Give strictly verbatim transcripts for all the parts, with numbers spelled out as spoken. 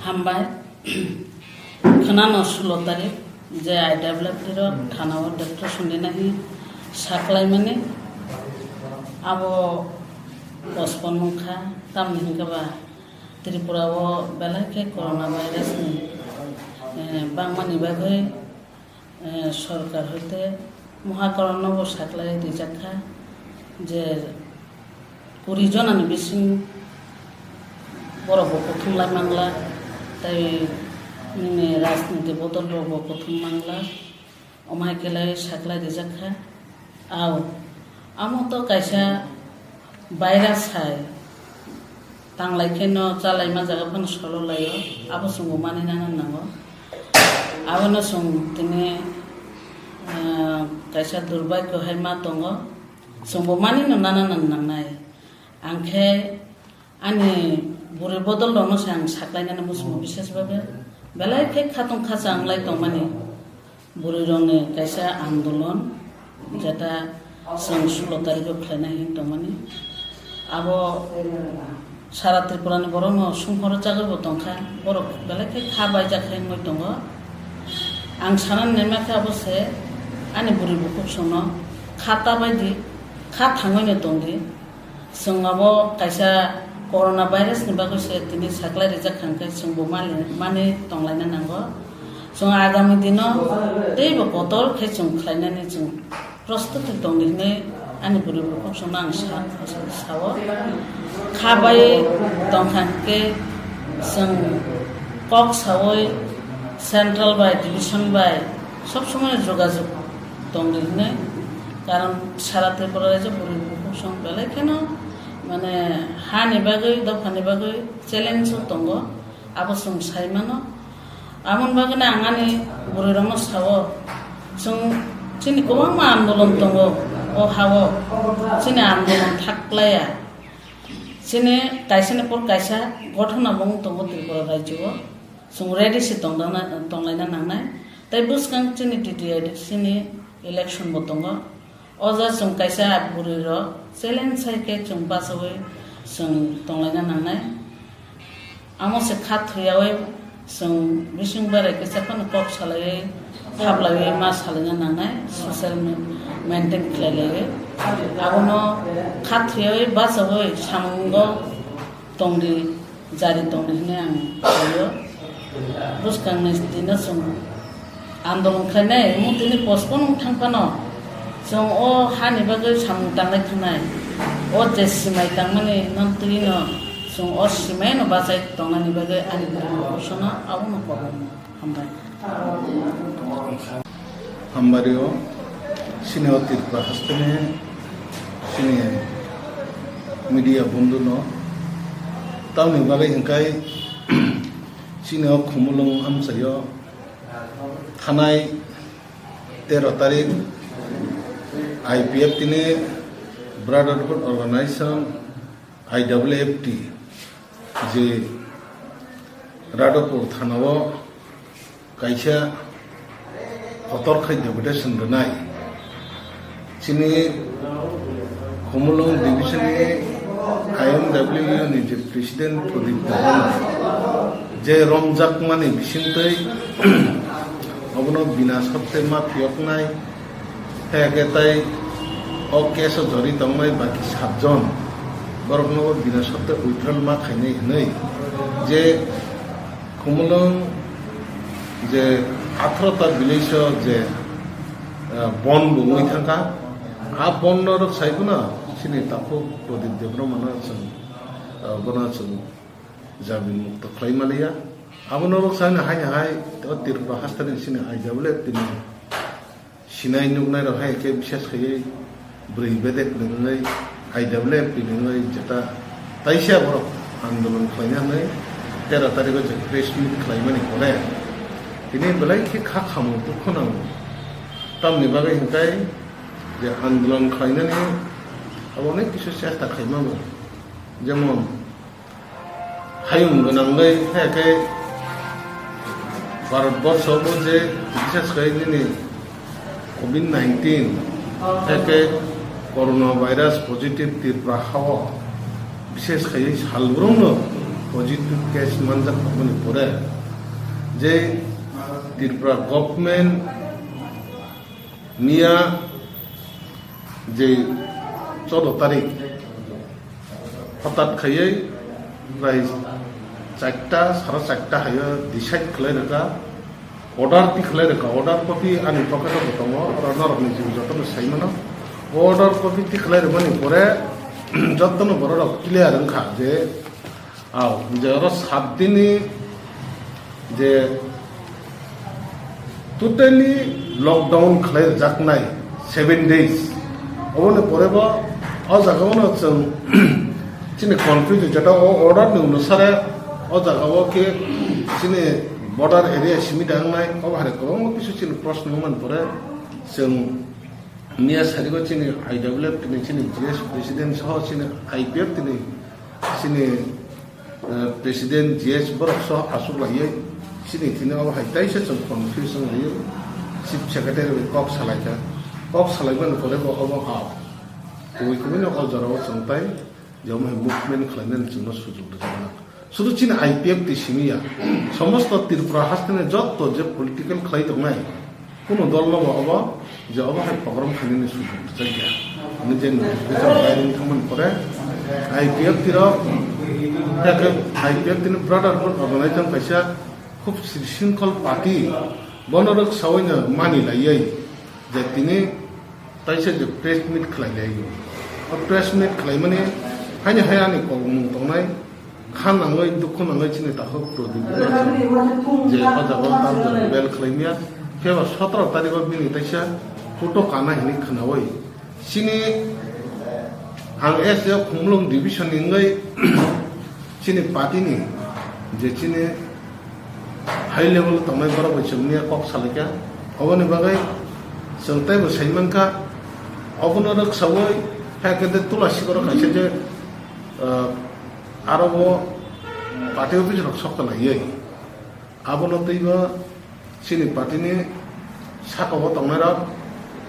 Hambai. Khwnano sulo tarik je I W F T rok thana o doctor sundina hi saklaimani abo postpone wngkha, tamni hwnkhe ba Tripura o belai khe corona virus ni, eh, bangmani bagwi, eh, sorkar hoite muhakorno bo saklai rijak kha je kuri jonani bising borok bo kuthum lai mangla, tei nini rajniti bodol rok bo kuthum mangla, omo hai khe lai saklai rijak kha. Au, amo to kaisa virus hai, tanglai khe no chalaima jaga phano solo laio, abo chwng bo mani nana nango. Abono chwng tini, ah, kaisa durbhagyo hai ma tongo, chwng bo mani no nana nang nangnai. Ang khe ani bwrwi bodol rokno se ang saklainani muchungo, bises babe belai khe khatong khacha wnglai tongmani. Bwrwirokni kaisa andolon, jeta chwng sulo tarikgo khlaina hini tongmani, abo sara Tripurani borokno sumhoro chagwibo tongkha, borok belai khe kha baijak khe wngwi tongo. Ang sanani naima khe abo se ani bwrwi bukhuk songno kha ta baidi, kha thangwino tongdi. Chwng abo kaisa corona virus ni bagwi se tini saklai rijak kha hwnkhe chwng bo mali-, mani tonglaina nango. Chwng agami dino teibo kotor khe chwng khlainani chwng prostuti tongdi hwnwi ani bwrwi bukhuk songno ang sa-, sa-, sao. Kha bai tongkha hwnkhe chwng kok saui central bai division bai sob somoi jogajog tongdi hwnwi, karon sara Tripura raijo bwrwi bukhuk song belai kheno, mane, hani bagwi, dophani bagwi challenge o tongo, abo chwng sai mano. Aboni bagwino ang ani bwrwirokno sao, chwng chini kwbangma andolon tongo o ha-o, chini andolon thaklaiya, chini kaisani por kaisa gothona bo wng tongo Tripura raijo o. Chwng ready se tongdana-, tonglaina nangnai. Tei bwskang chini T T I D C ni election bo tongo. O ja chwng kaisa bwrwi rok challenge sai khe chwng bachaui chwng tonglaina nangnai. Amo se kha thuyaui chwng bising barai kisa phano kok salaiwi, khablaiwi ma salaina nangnai, social me-, maintain khlai laiwi. Abono kha thuyaui bachaui samungo tongdi, jari tongdi hwnwi ang saio. Bwskangni dino chwng andolon khlainai, omo tini postpone wng thang phano chwng o hani bagwi samung tanglai thangnai. O je simai tangmani non twino chwng o simaino bachai tongnani bagwi ani bwrwi kosono abono kobor. Hambai. Hambario, chini o Tripura hasteni chini media bondhuno tamni bagwi hwnkhe chini o Khumulwng amchaio thanai tero tarik I P F T ni Brotherhood Organization, I W F T, je Radhapur thanao kaisa kotor khai deputation rwnai. Chini Khumulwng division ni I M W ni je president Pradip Debbarma, je romjakmani bisingtwi obono bina sotte ma phiyoknai, Hai khe tai o case o jori tongnai baki satjon borokno bo bina sotte withdrawal ma khainai hwnwi je Khumulwng je atharo ta village o je, ah, bon bo wngwi thangkha. A bon no rok sai phano chini takhuk Pradip Debbarma no chwng, ah, bono chwng jabin mukto khlai maliya. Abono rok sai no hai hai o Tripura hasteni chini I W F T ni Sinai nuknai rok hai khe bises khaiwi bwrwi bedek ni wngwi I W F ni wngwi jeta taisa borok andolon khlaina hwnwi tero tarikh o je press meet khlaimani pore tini belai khe kha khamung tubukho nango. Tamni bagwi hwnkhe je andolon khlainani abo onek kisu chesta khaimano, jemon Hayung gwnangwi, hai khe Bharat borsho bo je, bises khe nini covid nineteen, hai khe corona virus positive Tripura hao, bises khe salbrumno Positive case manjak tongmani pore je Tripura government miya je choudo tarik hotat khaiwi prai charta, sara charta haio decide khlai rwkha, order tikhlai rwkha, order copy ani pocket o bo tongo, oro norokni je jotono sai mano. O order copy tikhlai rwmani pore jotono bororok clear wngkha je, aw, je oro sat dinni je totally lockdown khlai rwjaknai seven days. Oboni pore bo o jaga o no chwng chini confuse jeta o order ni onusare o jaga o khe chini border area simi da wngnai, obo hai kwbangma kisu chini proshno wngmani pore chwng miya sarigo chini I W F tini chini G S president soho chini I P F tini chini, eh, president G S borok soho aswk laiwi chini tini obo hai taisa chwng confuse wng laiwi chief secretary bai kok salaikha. Kok salaimani pore bo obo ha kubui kubui no o jora o chwng tai je omo hai movement khlainani chwngno sujok rwjaknai. Sudu chini I P F twi simi ya, somosto Tripura hasteni jotto je political khlai tongnai, kuno dol no bo obo je obo hai program khainani sujok rwjak ya. Ani je notification bai ring thangmani pore I P F twi rok, I P F twi ni brotherhood organization kaisa khub sri shrinkhol party, bono rok sawi no mani laiwi je tini taisa je press meet khlai lai. O press meet khlaimani haino hai ani kokmung tongnai, kha nangwi, dukhu nangwi chini takhuk Pradip je o jaga o tam jani bel khlaimya. Phiya ba sotoro tarikh o bini taisa photo kana hinwi khwnawi. Chini ang S A Khumulwng division ni wngwi chini party ni je chini high level tongnai borok bai chwng miya kok salaikha. Oboni bagwi chwng teibo sai mankha, obono rwksawi hai khe tei Tula Sikoro kaisa je, ah, aro bo party office rok sok khlaiwi abono teibo chini party ni saka o tongnai rok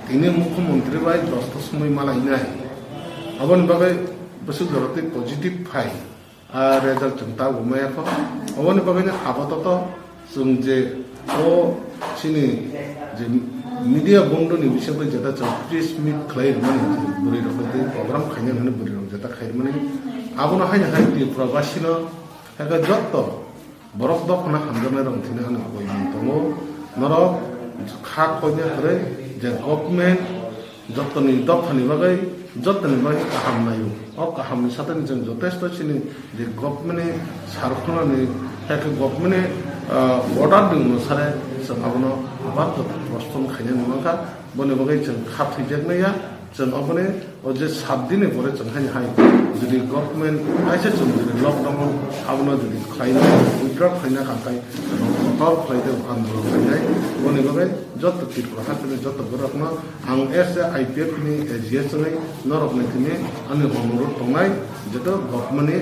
tini mukhyamantri bai dosto somoi malainai. Aboni bagwi bwswk jora tei positive phai. Ah, result chwng tabuk maya kho. Oboni bagwi no apato to chwng je o chini je media bondo ni bisingtwi jeta chwng press meet khlai rwmani je bwrwi rok tei program khaina hwnwi bwrwi rok jeta khai rwmani. Abono haino hai Tripura basino hai khe jotto borok dophano hamjaknai rok thwina hwnwi koi mung tongo. Norok kha koina kwrwi je government jottoni dophani bagwi, jottoni bagwi kaham naio. O kahamni satani chwng jotesto chini je government ni sarkhonani, hai khe government ni, ah, order ni onusare chwng abono abar joto proston khainani mankha. Boni bagwi chwng kha thwijaknai ya, chwng aboni o je sat dini pore chwng haino hai jodi government kaisa chwng jodi lockdown abono jodi khlaina, withdraw khlaina kha khe kotor khlai de andolon khlainai. Boni bagwi joto Tripura hasteni joto borokno ang as a I P F ni A G S wngwi norokni thani ani onurodh tongnai, joto government ni,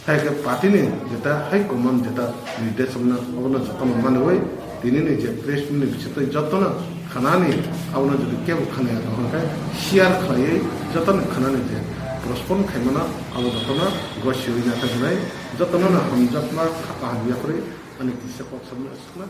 hai khe party ni jeta high command jeta nirdeshona obono jotono manwi tini ni je press meet ni bisingtwi jotono khanani, abono jodi kebo khanaya tong khe share khlaiwi jotono khanani je postpone khaimano abo jotono gosiwi nathok hinai jotono no hamjakma kha kaham yaphri ani kisa kok samno swkna.